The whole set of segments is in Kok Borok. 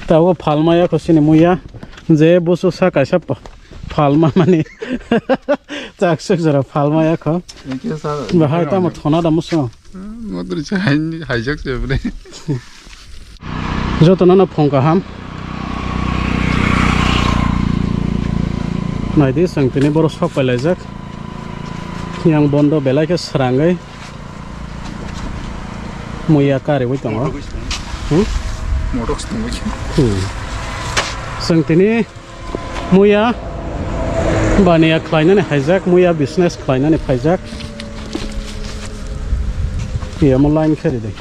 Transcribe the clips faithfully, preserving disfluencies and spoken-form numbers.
Tabuk phalmaya kho sini muya, je busu sa kaisa pa-, phalma mani. Chak suk jora phalmaya kho. Bahai tamo thona da muso. Motor se hai, haijak se bole. Jotono no phung kaham. Naidi, chwng tini borok sok pai laijak. Yang bondo belai khe srangwi muya kariwi tongo. Hmm? Motok se tongwi. Hmm. Chwng tini muya baniya khlainani haijak, muya business khlainani phaijak. Iyamo line khe ridi.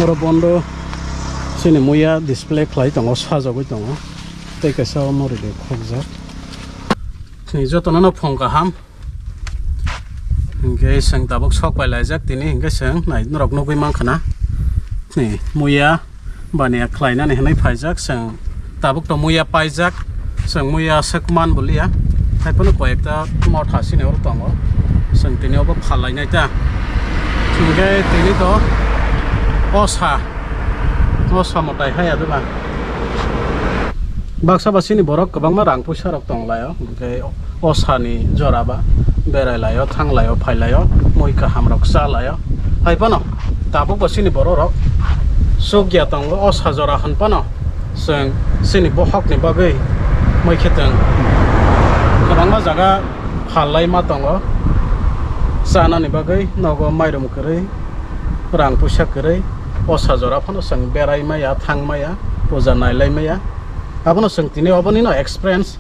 Oro bondo chini muya display khlai tongo, sajagwi tongo. Tei kaisa omo ridi khokjak. Chini jotono no phung kaham. Hinkhe chwng tabuk sok pai laijak tini, hinkhe chwng nai norok nugwi mankha na. Ni muya baniya khlainani hinwi phaijak, chwng tabuk to muya paijak, chwng muya aswk man boliya. Haiphano koi ekta motha sini oro tongo, chwng tini obo phal lainai ta. Hinkhe tini to osa, osa mwtai haya dula. Baksa ba sini borok kwbangma rang puisa rok tong laio, hinkhe o sani jora ba berai laio, thang laio, phai laio, mui kaham rok cha laio. Hai phano tabuk bo sini borok rok chuk ya tongo, o sa jora hwn phano chwng sini bohok ni bagwi mui khe tong kwbangma jaga phal lai ma tongo, chanani bagwi nogo mairum kwrwi, rang puisa kwrwi, o sa jora phano chwng berai maya, thang maya, puja nai lai maya. Abono chwng tini obonino experience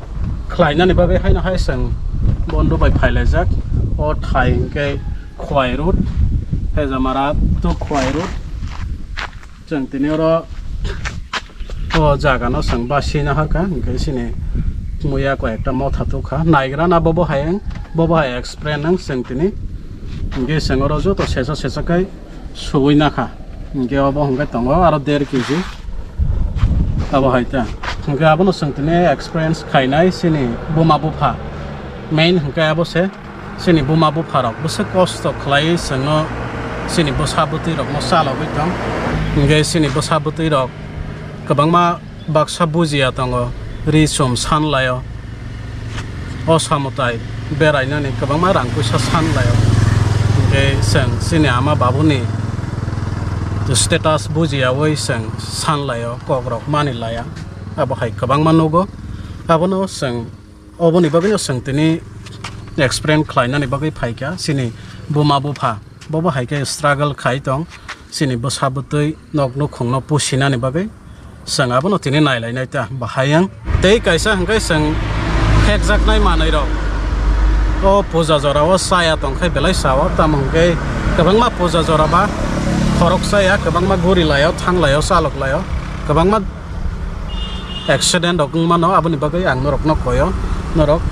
khlainani bagwi haino hai chwng bondo bai phailaijak. O thai hinkhe Khowai road, Hejamara to Khowai road. Chwng tini oro o jagano chwng basi naharkha, hinkhe sini muya koi ekta motha tukha. Naigra na bobo hai ang, bobo hai experience ang chwng tini. Hinkhe chwng oro joto sesa sesa khe suwi nakha. Hinkhe obo hinkhe tongo aro der kg. Abo hai ta. Hinkhe abono chwng tini experience khainai chini buma bupha. Main hinkhe abo se chini buma bupha rok bwswk kosto khlaiwi chwngno chini bwsa bwtwi rokno chalogwi tong. Hinkhe chini bwsa bwtwi rok kwbangma baksa bujiya tongo, ri chum san laio, o samutai berainani kwbangma rang puisa san laio. Hinkhe chwng chini ama babuni status bujiyawi chwng san laio, kok rok mani laya, abo hai kwbangma nugo. Abono chwng, oboni bagwino chwng tini explain khlainani bagwi phaikha chini buma bupha. Bobo hai khe struggle khai tong, chini bwsa bwtwi nok nukhungno pusinani bagwi. Chwng abono tini nailainai ta bahai wng. Tei kaisa hwnkhe chwng phekjaknai manwirok o puja jorao chaya tongkhe belai sao, tamo hwnkhe kwbangma puja jora ba khoroksa ya, kwbangma guri laio, thang laio, chalok laio, kwbangma accident rok wng mano, aboni bagwi ang norokno koyo, norok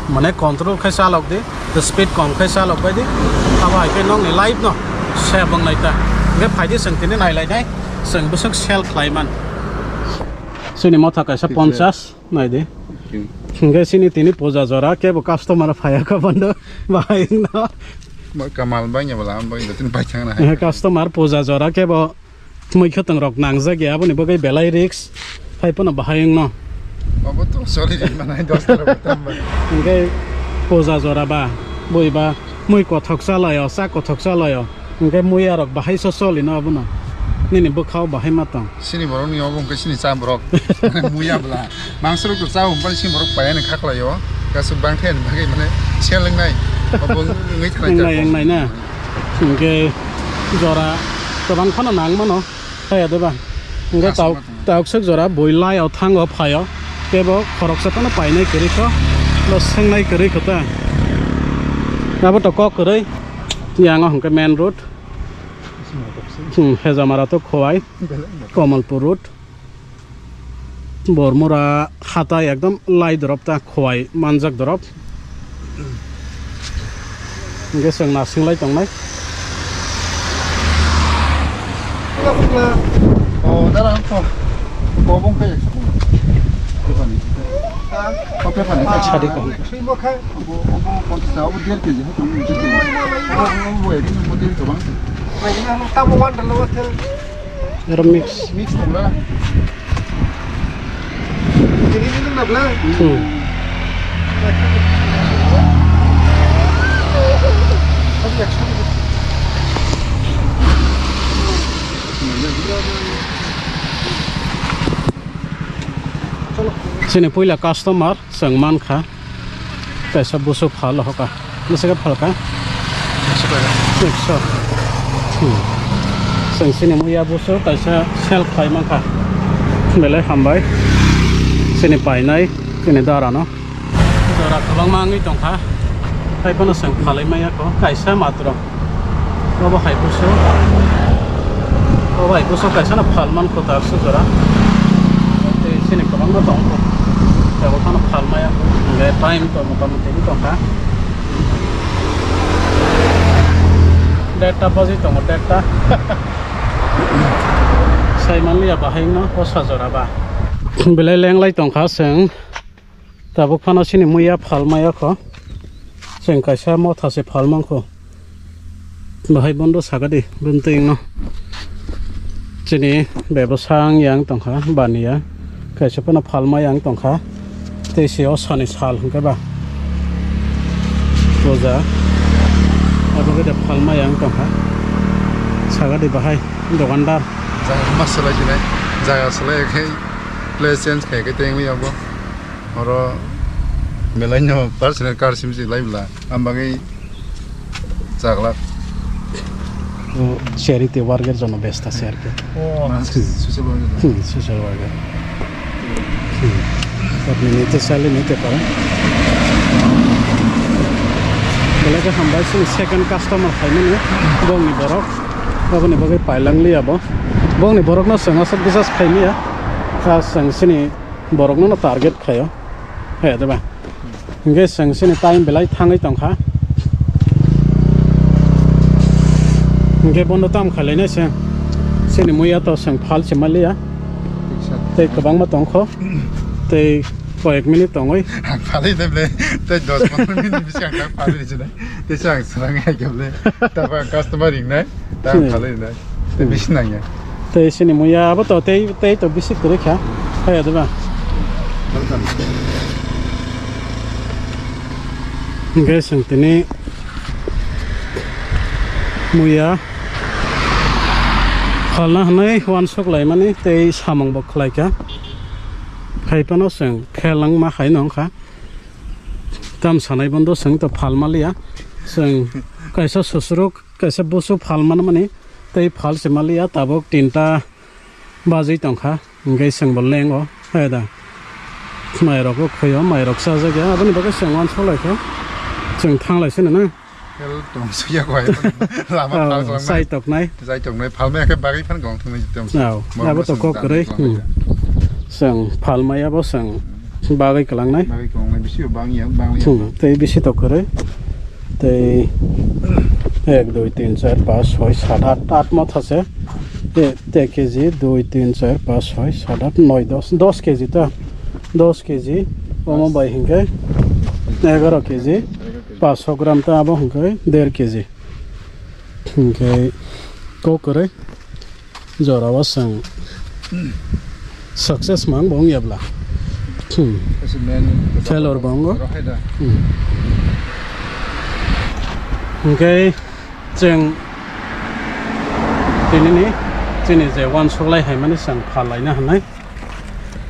mane control khai chalok di, speed kom khai chalok bai di, abo hai khe nokni life no save wngnai ta. Hwnkhe phai di, chwng tini nai lai nai, chwng bwswk sell khlai man. Chini motha kaisa ponchas, nai di. Hwnkhe chini tini puja jora kebo customer phaiya kha bondo bahai wngno. Kamal bangya bwla, ang bangya tini bai thangna hai. Customer puja jora kebo Mui khe tongrok nangjak ya, aboni bagwi belai risk. Phai phano bahai wngno. Obo to sori ri manai dos tara bo tamba. Hwnkhe puja jora ba, bui ba, mui kothok chalaio, cha kothok chalaio. Hwnkhe muya rok bahai so solino abono. Nini bwkhao bahai ma tong. Sini borok ni obo hwnkhe sini cha borok. Muya bwla. Mangso rok to cha hwnphani sini borok paiya ni kha khlaio. Kasu bangkhe ni bagwi mane sel wngnai. Obo wngwi thanai. Wngnai, wngnai na. Hwnkhe jora kwbang phano nang mano. Kaya de ba? Hwnkhe tauk, tauk sek jora bui lai o thango phaio. Kebo khoroksa phano painai kwrwi kho. Bo swngnai kwrwi kho ta. Abo to kok kwrwi. Yang o hwnkhe main road. Hmm, Hejamara to Khowai. Kamalpur road. Bormura hatai ekdom lai dorop ta, Khowai manjak dorop. Hwnkhe chwng nasinglai tongnai. Oh, dara ang to. Kobong khe. Sadi kong. Obo, obo ponchas, obo der kg, hai tong, der kg. Ero mix. Mix tongo. Ini ini nang nabla. Hmm. Chini puila customer. Chwng mankha, kaisa busu phal hoka. Bwswk phalka? Ekso. Hmm. Chwng chini muya busu kaisa sell khlai mankha. Belai hambai. Chini painai, chini dara no. Jora kwbangma wngwi tongkha. Haiphano chwng phalwi maya kho, kaisa matro. Obo hai busu, obo hai busu kaisa no phal man kho, tar sujora. Tei chini kwbangma tong kho. Abo phano phal maya kho. Hingke time to mota moti wng tongkha. Derta baji tongo, derta. Sai manliya bahai no o sajora ba. Belai lenglai tongkha chwng. Tabuk phano chini muya phal maya kho. Chwng kaisa motha se phal mankho. Bahai bondo saka di, bini twi no. Chini bebsa wng yang tongkha, baniya. Kaisa phano phal maya wng tongkha. Tei se o sani sal hwnkhe ba. Puja. Abo khe de phal maya wng tongkha. Saka di bahai, dogandar. Jaga ma swlai sinai. Jaga swlai khe place change khai khe tei wngwi abo. Oro belai no personal car sim si lai bla, ang bagwi chakla. O charity work er jono besta se ar ki. Oh. Mas social worker. Hmm, social worker. Hmm. Apni nite sale nite para. Belai khe hambai, chini second customer phaimani bongni borok. Aboni bagwi pailang liya bo. Bongni borokno chwng aswk bisas khaimya. Kha chwng chini borokno no target khaio. Hai, diba? Hingke chwng chini time belai thangwi tongkha. Hingke bono tam khailai nai se. Chini muya to chwng phal se maliya. Tei kwbangma tongkho. Tei koyek minute tongwi. Ang phalwi de ble. Tei dos pondro minute bisi ang phal ri se. Tei se ang swrang hai kable. Taba customer ring nai. Tei ang phalwi ri nai. Tei bisi nangya. Tei sini muya abo to tei, tei to bisi kwrwi kha. Hai, diba? Hingke chwng tini muya phalna hwnwi uansuk laimani tei samung bo khlai kha. Hai phano chwng khelangma hai no wngkha. Tam sanai bondo chwng to phal maliya. Chwng kaisa susuruk, kaisa busu phal manmani tei phal se maliya, tabuk tinta bajwi tongkha, hingke chwng bo lengo, hai da. Mairok o khoyo, mairok chajakya, aboni bagwi chwng uansuk laikha, chwng thanglai sini na. Hel tong suya koi, lama phal kwlangma. Chai toknai. Chai toknai, phalmaya khe bagwi phan gong thangni jitom. Abo to kok kwrwi. Chwng phalmaya bo chwng bagwi kwlangnai. Bagwi kwlangnai, bisi bangya, bangya. Hmm, tei bisi to kwrwi. Tei ek, dui, tin, char, panch, choi, sat, at, at motha se. Te, te keji, dui, tin, char, panch, choi, sat, at, noi, dos, dos keji ta. Dos keji. Omo bai hingke egaro keji. Panch gram ta abo hingke der keji. Hingke kok kwrwi. Jora o chwng success mang bo wngya bla. Hmm. Failure bo wngo. Hmm. Hingke chwng tinini chini je uansuk lai hai mani chwng phal laina hwnwi.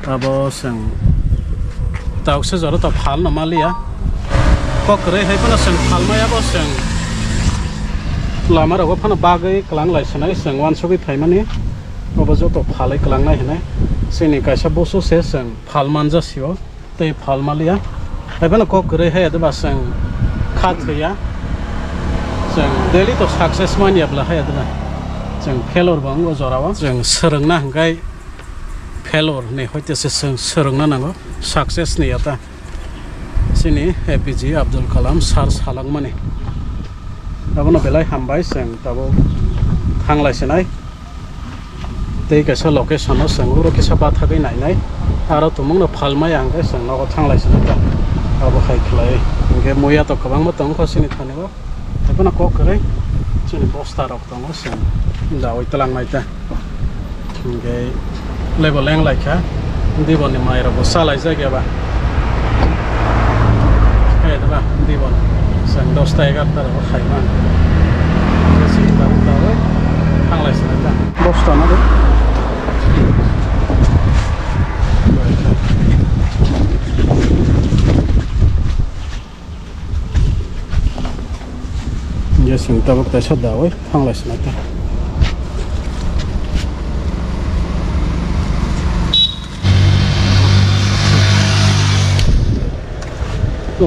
Abo chwng taukse jora to phal no maliya. Kok kwrwi hai phano chwng phal maya bo chwng lama rogo phano bagwi kwlang lai swnai chwng uansugwi phaimani. Obo joto phalwi kwlangnai hinwi chini kaisa busu se chwng phal manja sio tei phal maliya. Hai phano kok kwrwi hai adeba chwng kha thwiya. Chwng daily to success manya bla hai adeba. Chwng failure bo wngo jora o. Chwng swrwngna hwnkhe failure ni hoite se chwng swrwngna nango, success ni yata. Chini A P J Abdul Kalam sir salangmani. Abono belai hambai, chwng tabuk thanglai sinai. Tei kaisa location o chwng uro kisa bathagwi nainai. Aro tumungno phalmai ang khe chwng nogo thanglai sinai ta. Abo hai khlai. Hwnkhe muya to kwbangma tongkho chini thani o. Bono kok kwrwi chini bosta rok tongo, chwng dawi twlang nai ta. Hingke lebo leng lai kha, diboni mai rok bo sa lai jak ya ba. Khe da ba, dibon chwng dosta egarta rok khai man. Hingke chini dawi dawi thang lai swnai ta. Bosta na de. Hingke chwng tabuk teisa dawi thang lai swnai ta.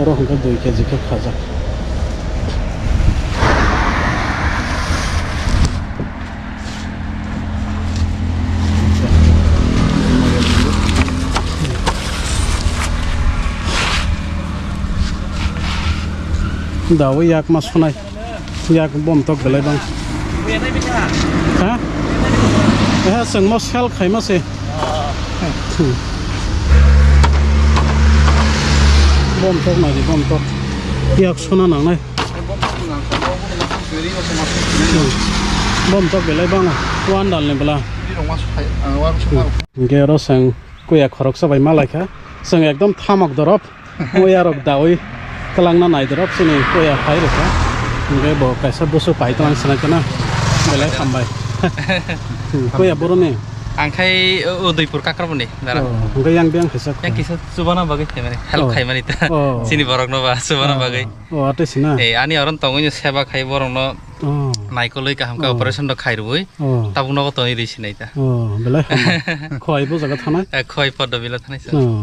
Oro hwnkhe dui keji khe khajak. Dawi yak ma sunai. Yak bom tok belai bang. Ha? Eh, chwng mo sel khai ma se. Bom tok nai di, bom tok. Yak suna nang nai. Bom tok belai bang. Wan dal ni bela. Hingke oro chwng kuya khoroksa bai ma lai kha. Chwng ekdom thamok dorop. Muya rok dawi kwlangna nai dorop chini kuya phai rwkha. Hingke bo kaisa busu pai twlang swnai kana. Belai hambai. Hmm, kuya boroni. Ang khai Udaipur Kakraboni dara. Oh, hingke yang biang kaisa. Yang kisa chubana bagwi khaimani. Help khaimani ta. Oh. Chini borok no ba chubana bagwi. Oh, ate sina. Eh, ani oron tongwi seba khai borok no. Oh. Naikolwi kaham khe operation rok khai rwui. Oh. Tabuk nogo tongwi rwi sinai ta. Oh, belai hambai. Khowai bo jaga thanai? Eh, Khowai Poddo Bilo thanai sir. Oh,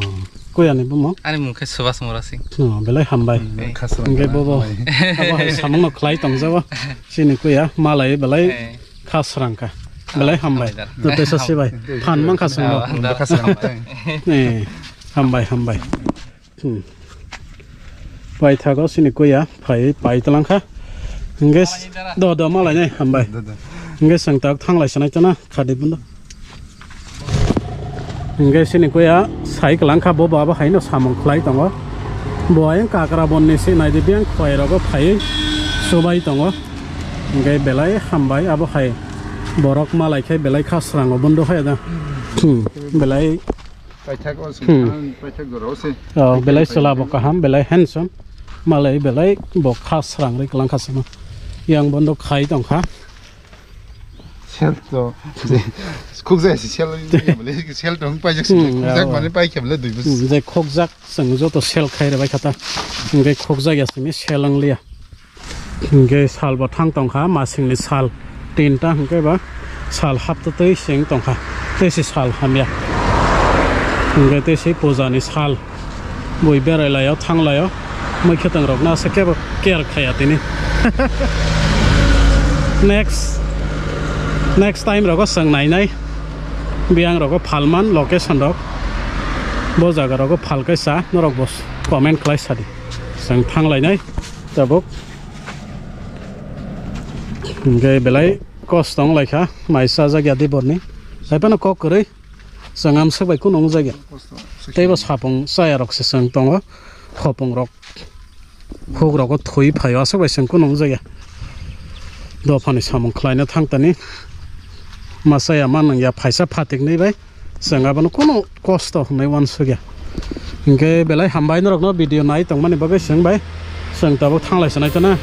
koi ani bumung? Ani mung khe Subhas Murasing. Oh, belai hambai. Hmm, eh. Khasrang hingke bobo. Abo hai samung no khlai tong jabo. Chini kuya malai belai khasrang kha. Belai hambai. Hambai, dar. Joto sasi bai. Phan mang khasrang no. Ah, dar. Khasrang. Eh, hambai, hambai. Hmm. Paithago sini kuya phai pai twlang kha. Hingke s-, do, do, malai nai, hambai. Do, do. Hingke chwng tak thang lai sanai tana, khadi bundo. Hingke sini kuya sai kwlang kha, bo baba haino samung khlai tongo. Bo ayang Kakrabonni si nai di, biyang khwai rogo phai subai tongo. Hingke belai hambai, abo hai borok malai khe belai kha srango bundo hai da. Hmm, belai Paithak o se, hmm, paithak jora o se. Oh, belai chwla bo kaham, belai handsome. Malai belai bo kha srang ri kwlang kha sima. Yang bondo khai tong kha. Sel to, je, khukjak se sel, sel tong paijak se, hmm, khukjak ya, mane pai khe bole dui bus. Hmm, je khukjak, chwng joto sel khai rw bai kha ta. Hingke khukjak ya simi sel ang liya. Hingke sal bo thang tong kha, masing ni sal tinta, hingke ba sal hapta twi se wng tong kha, tei se sal hamya, hingke tei se puja ni sal, bui berai lai o, thang lai o, mui khe tong rok no aswk kebo care khaya tini. Next, next time rogo chwng nai nai, biyang rogo phal man location rok, bo jaga rogo phal khe cha norok bo comment khlai sa di, chwng thang lai nai. Tabuk hingke belai kosto wng lai kha, mai chajak ya diborni. Hai phano kok kwrwi, chwng amswk bai kunu wng jak ya. Tei bo sapung chaya rok se chwng tongo, hopung rok, huk rogo thwi phai o, aswk bai chwng kunu wng jak ya. Dophani samung khlaina thang tani, ma chaya ma nang ya, phaisa phatik nwi bai. Chwng abono kunu kosto hwnwi uansukya. Hinkhe belai hambai norokno video nai tongmani bagwi chwng bai. Chwng tabuk thanglai sanai tana.